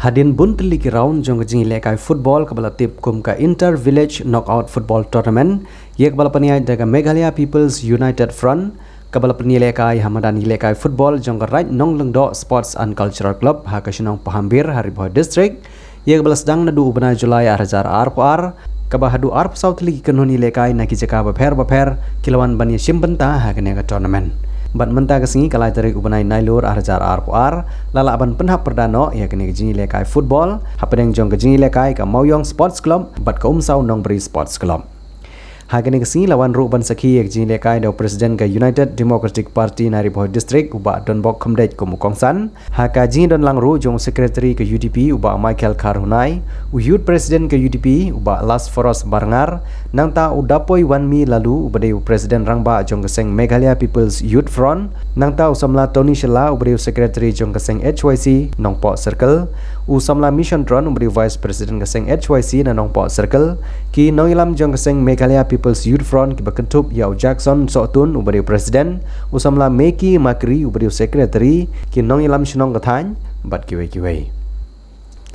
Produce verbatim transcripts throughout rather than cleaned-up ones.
Hadien bun tylli ki round jong ka jingïalehkai football kaba la tip kum ka Inter Village Knockout Football Tournament, ïa kaba la pynïaid da ka Meghalaya People's United Front, kaba la pynïalehkai ha madan ïalehkai football jong ka Raid Nonglyngdoh Sports and Cultural Club ha ka shnong Pahambir ha Ri Bhoi District, ïa kaba la sdang naduh u bnai July ar hajar arphew ar, kaba haduh arphew saw tylli ki kynhun ïalehkai na ki jaka bapher bapher ki la wan ban ïashim bynta ha kane ka tournament. Bad mynta ka sngi ka lai tarik u bnai Nailur ar hajar arphew ar la lah ban pynhap pyrda noh ïa kane ka jingïalehkai football hapdeng jong ka jingïalehkai ka Mawiong Sports Club bad ka Umsaw Nongbri Sports Club. Ha kane ka sngi la wan ruh ban sakhi ïa ka jingïalehkai da u President ka United Democratic Party na Ri Bhoi District u Bah Donbok Khymdeit kum u kongsan. Ha ka jingdon lang ruh jong u Secretary ka U D P u Bah Michael Kharhunai, u Youth President ka U D P u Bah Lasforos Barngar, nangta u Dapoi Wanmi Lalu uba dei u President rangbah jong ka seng Meghalaya People's Youth Front, nangta u samla Tony Shylla uba dei u Secretary jong ka seng H Y C Nongpoh Circle, u samla Mission Tron uba dei u Vice President ka seng H Y C na Nongpoh Circle, ki nongïalam jong ka seng Meghalaya People's Youth Front kiba kynthup ïa u Jackson Sohtun uba dei u President, u samla Meki Makri uba dei u Secretary, ki nongïalam shnong ka thaiñ bad kiwei kiwei.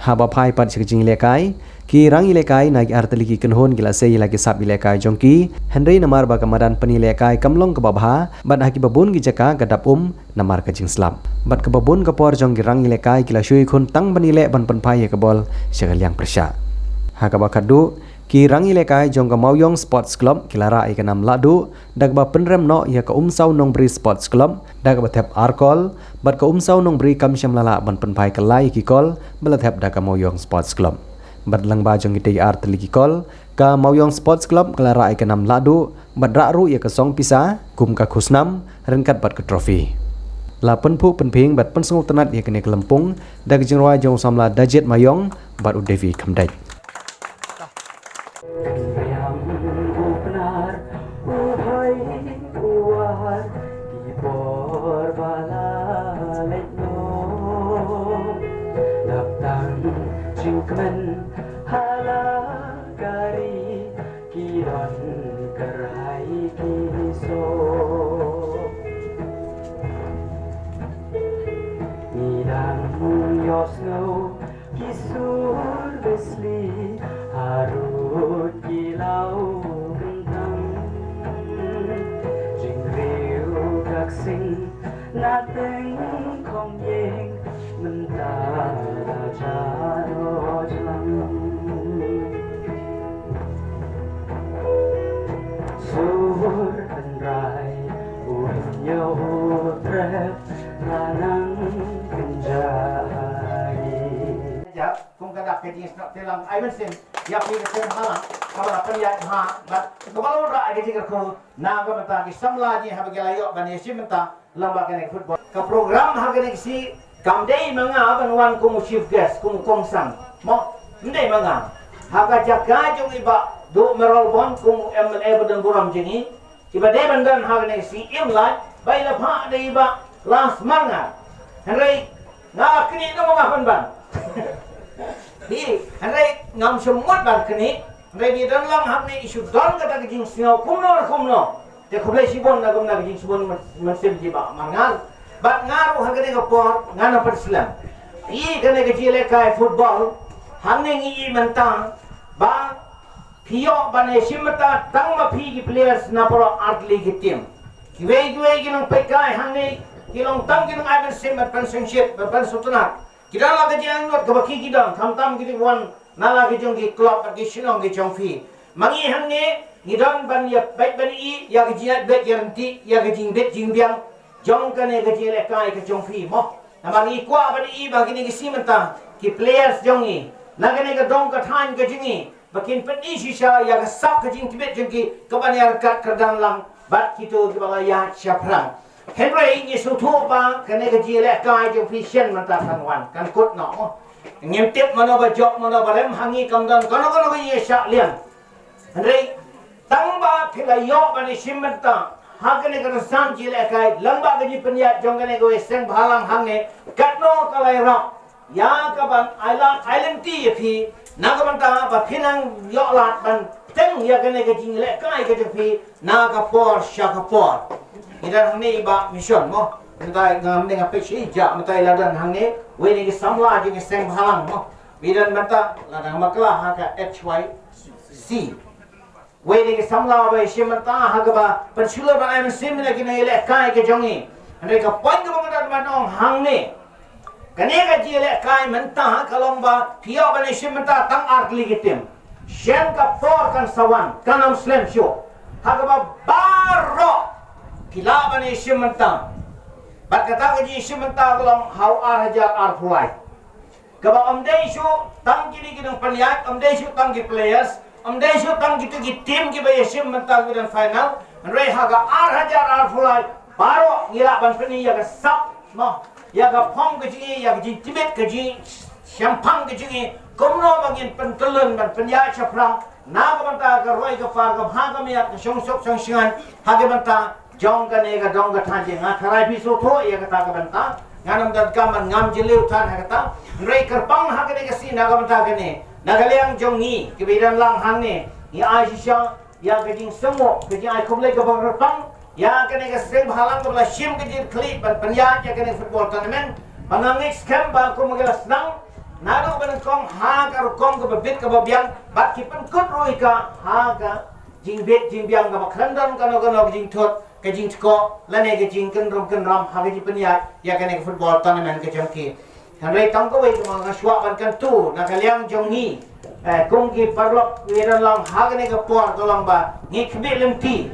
Haba phai pat sha ka jingïalehkai, ki rangïalehkai na ki artylli ki kynhun ki la sei ïa la ki sap ïalehkai jong ki, hynrei namar ba ka madan pynïalehkai kam long kaba bha bad ha kiba bun ki jaka ka dap um namar ka jingslap. Bad kaba bun ka por jong ki rangïalehkai ki la shu ïakhun tang ban ïaleh ban pynphai ïa ka bol sha ka liang pyrshah. Ha kaba khatduh, ki rangïalehkai jong ka Mawiong Sports Club ki la rah ïa ka nam lahduh da kaba pynrem noh ïa ka Umsaw Nongbri Sports Club da kaba thep ar kol, bad ka Umsaw Nongbri kam shym la lah ban pynphai kylla ïa ki kol ba la thep da ka Mawiong Sports Club. Bad lyngba jong kitei ki artylli ki kol, ka Mawiong Sports Club ka la rah ïa ka nam lahduh bad rah ruh ïa ka song pisa kum ka khusnam ryngkat bad ka trophy. La pynphuh pynphieng bad pynsngewtynnat ïa kane ka lympung da ka jingrwai jong u samla Dajit Maiong bad u Devi Khymdeit. Ki don kyrhai ki suk. Ngi dang ïohsngew ki sur besli harud ki law bynthang. Jingriewdak sing na teng khong ïing mynta la jan ojlang. Sur tynrai u hynñiew u trep la nang kynjah. Kum ka dak ka jingsngew te lang ai mynsiem ïa phi ka seng ha lang kaba la pynïaid ha bad kaba la wanrah ka jingkyrkhu na ka bynta ki samla jong ngi haba ki la ïoh ban ïashim bynta lyngba kane ka football. Ka program ha kane ka sngi kam dei ma nga ban wan kum u chief guest, kum u kongsan. Mo, ym dei ma nga. Ha ka jaka jong i Bah Duh Mayralborn kum u M L A ba don burom jong ngi, i ba dei ban don ha kane ka sngi im lait ba i la phah da i Bah Lasmarngar. Hynrei nga la knieh, nga ma nga pynban. Hi, hynrei ngam shu mut ban knieh. Hynrei ba i don lang hangne i shu don kata ka jingsngew kumno kumno. Te khublei shibun na kumno ka jingsbun mynsiem jong i Bah Marngar. Bad nga ruh ha kane ka por ngan ym pynslem. I kane ka jingïalehkai football hangne ngi i mynta ba phi ïoh ban ïashim bynta tang ma phi ki players na baroh artylli ki team. Kiwei kiwei ki nongpeitkai hangne ki long tang ki nongai mynsiem bad pynsngewsih bad pynsngewtynnat. Ki don la ka jingangnud kaba ki ki don khamtam ki dei wan na la ki jong ki club bad ki shnong ki jong phi. Ma ngi hangne ngi don ban ïa beit ban ïohi ïa ka jingïaid beit ïa ryntih ïa ka jingbit jingbiang jong kane ka jingïalehkai ka jong phi mo. Namar ngi kwah ban ïohi ba kine ki sngi mynta ki players jong ngi na kane ka dong ka thaiñ ka jong ngi ba kin pyni shisha ïa ka sap ka jingtbit jong ki kaban ïa ryngkat kyrdan lang bad kito kiba la ïaid shaphrang. Hynrei ngi sngewthuh ba kane ka jingïalehkai jong phi shen mynta kan wan kan kut noh. Ngim tip mano ba jop mano ba rem, ha ngi kam don kano kano ka jingïashah liang. Hynrei tang ba phi la ïoh ban ïashim bynta ha kane ka rynsan jingïalehkai lyngba ka jingpynïaid jong kane kawei seng bhalang hangne, katno ka la ïarap ïa kaban ai lad ai lynti ïa phi na ka bynta ba phin nang ïoh lad ban teng ïa kane ka jingïalehkai ka jong phi na ka por sha ka por. Ngi don hangne i Bah Mission mo. Mynta ngam dei nga peit shi ja mynta i la don hangne, wei na ki samla jong ki seng bhalang mo. Wei don mynta la dang bakla ha ka H Y C. Wei na ki samla ba ïashim bynta ha kaba pynshlur ban ai mynsiem ïa kine ki lehkai ki jong ngi. Hynrei ka point kaba nga don ban ong hangne, kane ka jingïalehkai mynta ka long ba phi ïoh ban ïashim bynta tang ar tylli ki tim. Shen ka por kan sa wan, kan ym slem shuh. Ha kaba baroh ki lah ban ïashim bynta. Bad kata ka jingïashim bynta ka long ha u ar hajar arphew lai. Kaba ym dei shuh tang kine ki nongpynïaid, ym dei shuh tang ki players, ym dei shuh tang kito ki team kiba ïashim bynta ki don final. Hynrei ha ka ar hajar arphew lai baroh ngi lah ban pyni ïa ka sap mo, ïa ka phong ka jong ngi, ïa ka jingtbit ka jingshemphang ka jong ngi, kumno ba ngin pyntyllun ban pynïaid shaphrang na ka bynta ka roi ka par, ka bha ka miat, ka shongsuk shongshngaiñ ha ka bynta jong kane ka dong ka thaiñ. Nga tharai phi sngewthuh ïa kata ka bynta. Ngan ym donkam ban ngam jylliew than ha kata. Hynrei kyrpang ha kane ka sngi na ka bynta kane, na ka liang jong ngi kiba ïadon lang hangne, ngi ai shisha ïa ka jingsngewnguh, ka jingai khublei kaba kyrpang ïa kane ka seng bhalang kaba la shim ka jingkyrkhu ban pynïaid ïa kane ka football tournament. Ba nga ngeit skhem ba kum ki la sdang naduh ba nyngkong ha ka rukom kaba bit kaba biang, bad ki pynkut ruh ïa ka ha ka jingbit jingbiang kaba khlem don kano kano ka jingthut, ka jingtkoh lane ka jingkynrum kynram ha ka jingpynïaid ïa kane ka football tournament ka jong ki. Hynrei tang kawei kaba nga kwah ban kyntu na ka liang jong ngi, eh, kum ki paralok kiba ïadon lang ha kane ka por, ka long ba ngi khmih lynti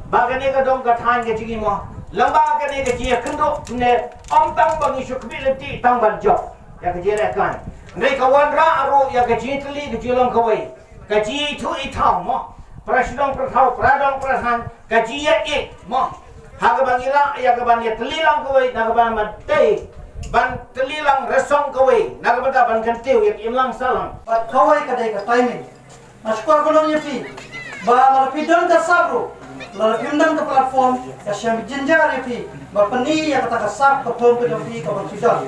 ba kane ka dong ka thaiñ ka jong ngi mo, lem bad kane ka jingïakynduh ne, ym tang ba ngi shu khmih lynti tang ban jop ïa ka jingïalehkai. Hynrei ka wanrah ruh ïa ka jingtylli ka jinglong kawei, ka jingithuh ithaw mo, para shnong para thaw, para dong para thaiñ, ka jingïaid mo, ha kaba ngi lah ïa ka ban ïatylli lang kawei, na ka ban mat dei ban tylli lang rasong kawei, na ka bynta ban kyntiew ïa ka imlang sahlang. Bad kawei ka dei ka timing. Nga sngewkmen ïa phi ba lada phi don ka sap ruh, lada phim don ka platform, ka shem jynjar ïa phi ban pyni ïa kata ka sap ka phong ka jong phi kaba phi don.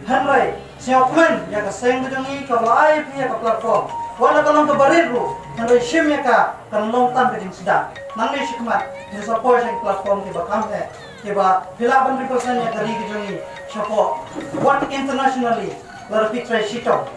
Hynrei sngewkmen ïa ka seng ka jong ngi kaba la ai ïa phi ïa ka platform. Wat la ka long kaba rit ruh, hynrei shim ïa ka, kan long tang ka jingsdang. Nangne shakhmat ngin sa poi sha ki platform kiba kham eh, kiba phi lah ban represent ïa ka ri ka jong ngi shapoh, wat internationally, lada phi trei shitom.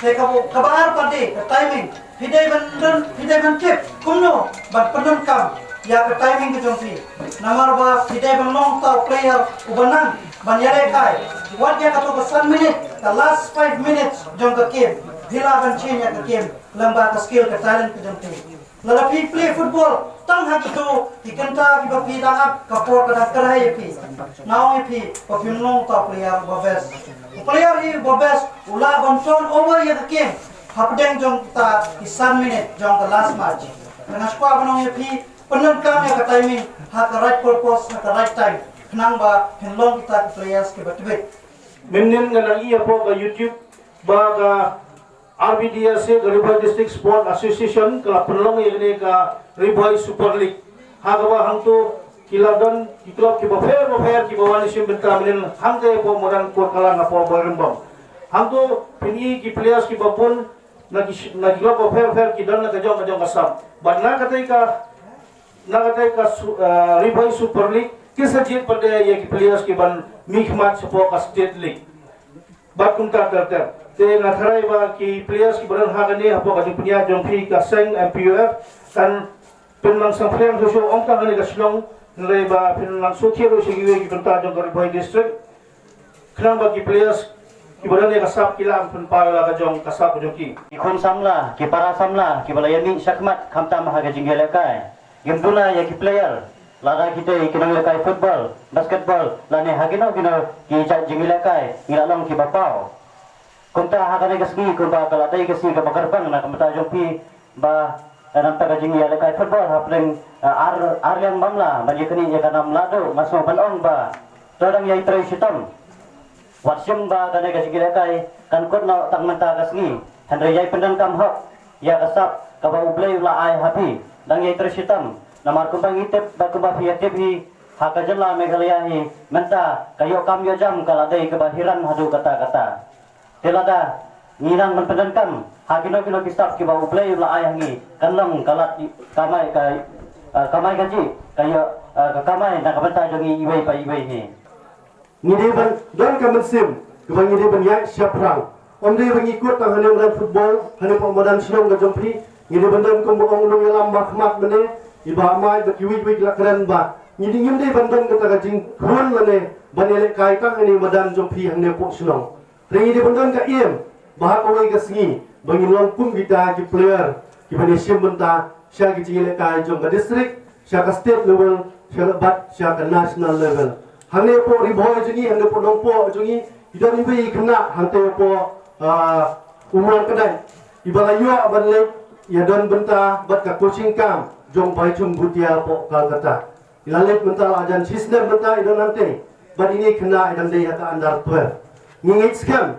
Te kaba, kaba ar pat de ka timing. Phi dei ban don, phi dei ban tip kumno ban pyndonkam ïa ka timing ka jong phi. Namar ba phi dei ban long uta u player uba nang ban ïalehkai. Wat ïa kato ka san minit, ka last five minutes jong ka game, phi lah ban change ïa ka game lem bad ka skill, ka talent ka jong phi. Lada phi play football tang ha kito ki kynta kiba phi dang ap, ka por ka dang kyrhai ïa phi. Nga ong ïa phi ba phim long uta u player uba best. U player hi uba best u lah ban turn over ïa ka game hapdeng jong kita ki san minit jong ka last match. Te nga sngewkwah ban ong ïa phi, pyndonkam ïa ka timing ha ka right purpose, ha ka right time, khnang ba phin long kita ki players kiba tbit. Mynnin nga la ïohi hapoh ka YouTube ba ka R B D S A, ka Ri Bhoi District Sport Association, ka la pynlong ïa kane ka Ri Bhoi Super League. Ha kaba hangto ki la don ki club kiba pher ba pher kiba wan shim bynta mynnin hangta hapoh madan Kurkalan hapoh Bhoirymbong. Hangto phin i ki players kiba bun na ki, na ki club ba pher pher ki don na ka jong ka jong ka sap. Bad na katei ka, na katei ka su-, ah, Ri Bhoi Super League, ki sa jied pat de ïa ki players kiban mihkhmat shapoh ka State League. Bad kumta ter ter. Te nga tharai ba ki players kiba don ha kane hapoh ka jingpynïaid jong phi ka seng M P U F kan pynlang sngewthuh shuh shuh, ym tang kane ka shnong, hynrei ba pynlang sngewthuh sha kiwei ki bynta jong ka Ri Bhoi District. Khnang ba ki players kiba don ïa ka sap ki lah ban pynpaw ïa la ka jong ka sap ka jong ki. Ki khun samla, ki para samla kiba la ïa mih shakhmat khamtam ha ka jingïalehkai. Ngim duna ïa ki player, lada ki dei ki nongïalehkai football, basketball, lane ha kino kino ki jait jingïalehkai, ngi la long kiba paw. Kumta ha kane ka sngi kumba ka la dei ka sngi kaba kyrpang na ka bynta jong phi ba, eh, na ka bynta ka jingïalehkai football hapdeng, eh, ar, ar liang bamla ban ïa kane ïa ka nam Lahduh, nga sngew ban ong ba to dang ïai trei shitom. Wat shim ba kane ka jingïalehkai kan kut noh tang mynta ka sngi, hynrei ïai pyndonkam hok ïa ka sap kaba U Blei u la ai ha phi. Dang ïai trei shitom, namar kumba ngi tip bad kumba phi ïa tip hi, ha ka jylla Meghalaya hi mynta ka ïoh kam ïoh jam ka la dei kaba hiran haduh katta katta. Te lada ngi nang ban pyndonkam ha kino kino ki sap kiba U Blei u la ai ha ngi, kan long ka lad kamai ka, eh, kamai kajih, ka ïoh, eh, ka kamai na ka bynta jong ngi iwei pa iwei hi. Ngi dei ban don ka mynsiem kaba ngi dei ban ïaid shaphrang. Ym dei ba ngi kut tang hane madan football, hane pok madan shnong ka jong phi. Ngi dei ban don kumba ong u nongïalam ba khmat mynne, i Bah Mai bad kiwei kiwei ki la kren ba ngi dei, ngim dei ban don kata ka jingkhun lane ban ïalehkai tang hane madan jong phi hangne pok shnong. Hynrei ngi dei ban don ka aim ba ha kawei ka sngi ba ngin long kum kita ki player kiba ïashim bynta sha ki jingïalehkai jong ka district, sha ka state level, sha ka, bad sha ka national level. Hangne pok Ri Bhoi jong ngi, hangne pok Nongpoh jong ngi, ki don iwei i khynnah hangtei pok, ah, Umrang Kdai, iba la ïoh ban leit ïadon bynta bad ka coaching camp jong Bhaichung Bhutia pok Kolkata. I la leit mynta la jan shisnem mynta i don hangtei. Bad ine i khynnah i dang dei ha ka under twelve. Ngi ngeit skhem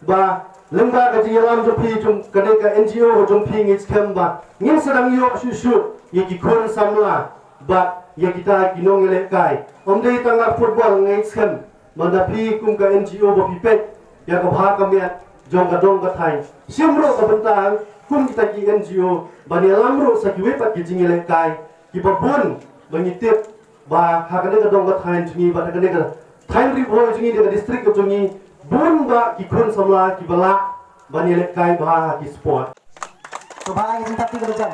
ba lyngba ka jingïalam jong phi, jong kane ka N G O jong phi, ngeit skhem ba ngin sa dang ïoh shuh shuh ïa ki khun samla bad ïa kita ki nongïalehkai. Ym dei tang ha football, ngeit skhem ba na phi kum ka N G O ba phi peit ïa ka bha ka miat jong ka dong ka thaiñ, shim ruh ka bynta kum kita ki N G O ban ïalam ruh sa kiwei pat ki jingïalehkai kiba bun ba ngi tip ba ha kane ka dong ka thaiñ jong ngi, ba ha kane ka thaiñ Ri Bhoi jong ngi, ne ka district ka jong ngi, bun ba ki khun samla kiba lah ban ïalehkai bha ha ki sport. Sngewbha ai ka jingthap kti kaba jan.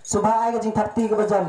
Sngewbha ai ka jingthap kti kaba jan.